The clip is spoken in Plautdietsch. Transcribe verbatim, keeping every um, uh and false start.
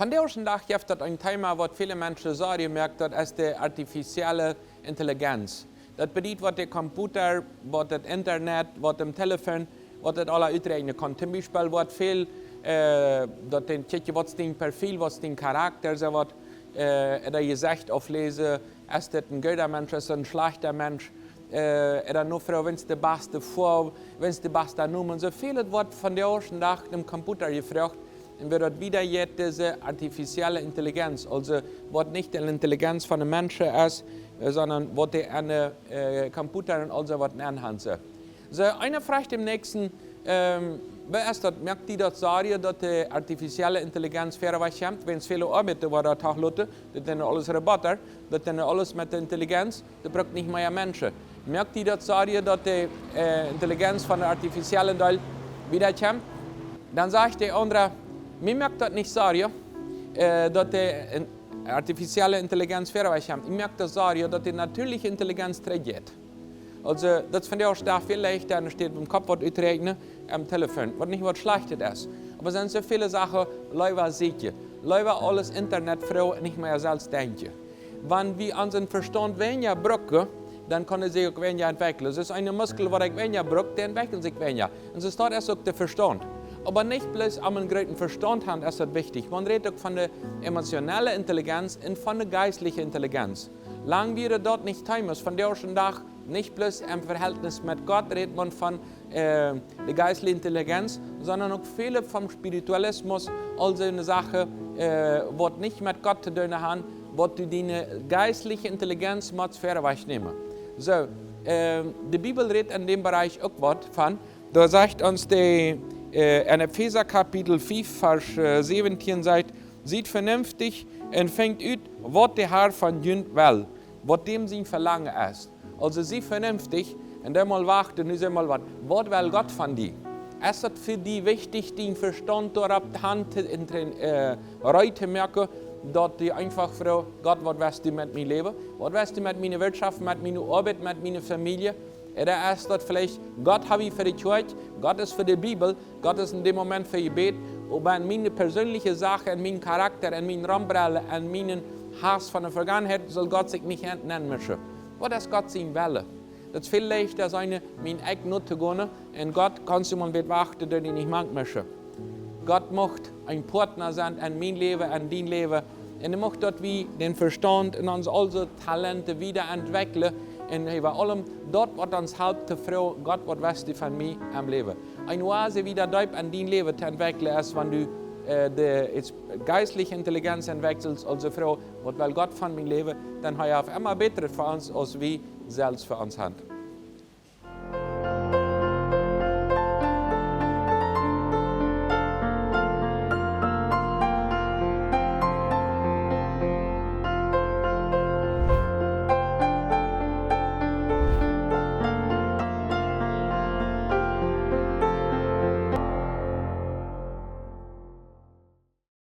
Vondoag dän Dach jeft daut een Thema, waut väle Menschen sea moakt, daut es de artificielle Intelligenz. Daut bediet, waut de Computer, waut daut Internet, waut daut Telefon, waut daut aula uträakjnen kaun. Toom Biespel, waut väl, äh, daut dän kjikjen, waut es dien Profil, waut es dien Charakter, soo waut, äh, daut Jesecht aufläsen, es dit een gooda Mensch, es dit een schlajchta Mensch, äh, ooda no froagen, waut es de baste Foaw, waut es de baste Nomen. Soo väl, waut vondoag dän Dach däm Computer jefroacht, un woo daut wieda jeit, dise artificielle Intelligenz, aulsoo waut nich de Intelligenz von de Menschen es, äh, sonda waut dee aun de, äh, Computer un aulsoo waut aunhaunt. Soo, eena fruach däm Näakjsten, ähm, woo es daut, moakt die daut Sorjen, daut de artificielle Intelligenz wieda wajchkjemt, wiels väle Oabeiten woaren doa toojeloten, daut sent aules Roboter, daut sent aules met de Intelligenz, daut brukt nich mea Menschen. Moakt die daut Sorjen, daut de, äh, Intelligenz von de artificielle Deel wieda kjemt? Dan sajcht de aundra, mie moakt daut nich Sorjen, äh, daut de, äh, artificielle Intelligenz wieda wajchkjemt. Mie moakt daut Sorjen, daut de natieeliche Intelligenz trigjjeit. Aulsoo, daut es vondoag dän Dach väl leichta, un steit em Kopp waut uträakjnen, aum Telefon, waut nich waut Schlajchtet es. Oba sent soo väle Sachen, leewa seenen, leewa aules Internet froagen, nich mea selfst denkjen. Wan wie onsen Vestaunt weinja brucken, dan kaun hee sikj uk weinja entwekjlen. Daut es een Muskel, waut ekj weinja bruk, dee entwekjelt sikj weinja. Un soo es daut uk de Vestaunt. Oba nich bloos om eenen grooten Vestaunt to haben, es daut wichtich. Maun rät uk von de emotionelle Intelligenz un von de jeistliche Intelligenz. Lang wieren daut nich Themas, vondoag dän Dach nich bloos em Vehältnis met Gott rät maun von, äh, de jeistliche Intelligenz, sonda uk väle vom Spiritualismus, aulsoo eene Sach, äh, waut nich met Gott to doonen haft, waut du diene jeistliche Intelligenz motst wieda wajchnämen. Soo, äh, de Bibel rät en däm Bereich uk waut von, doa sajcht ons de, äh, en Efeesa Kapitel fiew, Varsch, äh, säwentieen sajcht, siet vernünftich un finjt ut, waut de Herr von junt well, waut däm sien Velangen es. Aulsoo sie vernünftich un dan mol wachten, nu saj mol waut, waut well Gott von die? Es daut fa die wichtich, dien Vestaunt doaropp to han, to, en, äh, reed to moaken, daut du eefach froagst, Gott, waut west du met mie läwen? Waut west du met miene Wirtschaft, met miene Oabeit, met miene Famielje? Ooda es daut veleicht, Gott hab ekj fa de Kjoakj, Gott es fa de Bibel, Gott es en däm Moment fa Jebäd, oba en miene perseenelje Sachen, en mienen Charakter, en mienen Rombrellen, en mienen Hauss von de Vegangenheit saul Gott sikj nich en-, enmischen. Waut es Gott sien Wellen? Daut es väl leichta, aus eena mien Ekj no to gonen, un Gott kaun soo mau wachten, daut hee nich mank mischen. Gott mucht een Partner sennen en mien Läwen, en dien Läwen. Un hee mucht, daut wie dän Vestaunt un onse aule Talenten wieda entwekjlen. Un äwa aulem daut, waut ons halpt to froagen, Gott, waut west du von mie em Läwen? Eene Oase wieda deep en dien Läwen to entwekjlen, es wan du, äh, de, es-, jeistliche Intelligenz entwekjlst, aulsoo froagst, waut well Gott von mien Läwen? Dan haft hee emma bätret fa ons, aus wie selfst fa ons haben.